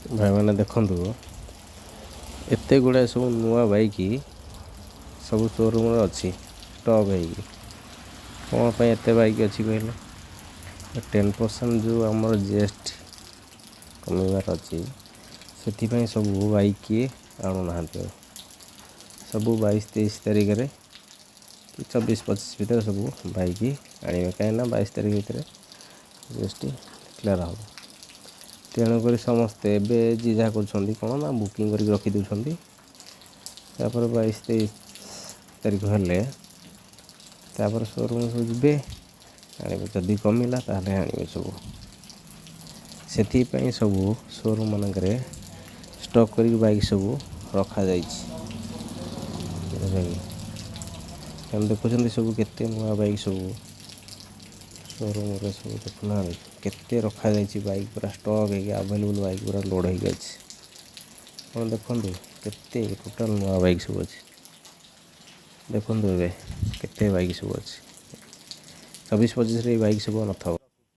ଭାଇମାନେ, ଦେଖନ୍ତୁ, ଏତେ ଗୁଡ଼ାଏ ସବୁ ନୂଆ ବାଇକ୍ ସବୁ ସୋରୁମ୍ରେ ଅଛି ଷ୍ଟକ୍ ହେଇକି। କ'ଣ ପାଇଁ ଏତେ ବାଇକ୍ ଅଛି କହିଲେ? 10% ଯେଉଁ ଆମର ଜିଏସ୍ଟି କମିବାର ଅଛି, ସେଥିପାଇଁ ସବୁ ବାଇକ୍ କିଏ ଆଣୁନାହାନ୍ତି। ଆଉ ସବୁ 22-23 ତାରିଖରେ କି 24-25 ଭିତରେ ସବୁ ବାଇକ୍ ଆଣିବେ, କାହିଁକିନା 22 ତାରିଖ ଭିତରେ ଜିଏସ୍ଟି କ୍ଲିୟର୍ ହେବ। ତେଣୁକରି ସମସ୍ତେ ଏବେ ଯିଏ ଯାହା କରୁଛନ୍ତି କ'ଣ ନା ବୁକିଂ କରିକି ରଖିଦେଉଛନ୍ତି। ତାପରେ 22-23 ତାରିଖ ହେଲେ ତାପରେ ସୋରୁମ୍ ସବୁ ଯିବେ, ଆଣିବେ। ଯଦି କମିଲା, ତାହେଲେ ଆଣିବେ ସବୁ। ସେଥିପାଇଁ ସବୁ ସୋରୁମ୍ ମାନଙ୍କରେ ଷ୍ଟକ୍ କରିକି ବାଇକ୍ ସବୁ ରଖାଯାଇଛି। ଆମେ ଦେଖୁଛନ୍ତି ସବୁ କେତେ ନୂଆ ବାଇକ୍ ସବୁ ସୋରୁମ୍ରେ ସବୁ। ଦେଖୁନାହାନ୍ତି କେତେ ରଖାଯାଇଛି ବାଇକ୍? ପୁରା ଷ୍ଟକ୍ ହେଇକି ଆଭେଲେବୁଲ୍ ବାଇକ୍ ପୁରା ଲୋଡ଼୍ ହେଇକି ଅଛି। ଆପଣ ଦେଖନ୍ତୁ କେତେ ଟୋଟାଲ୍ ନୂଆ ବାଇକ୍ ସବୁ ଅଛି। ଦେଖନ୍ତୁ ଏବେ କେତେ ବାଇକ୍ ସବୁ ଅଛି। 24-25ରେ ଏଇ ବାଇକ୍ ସବୁ ନଥିବ।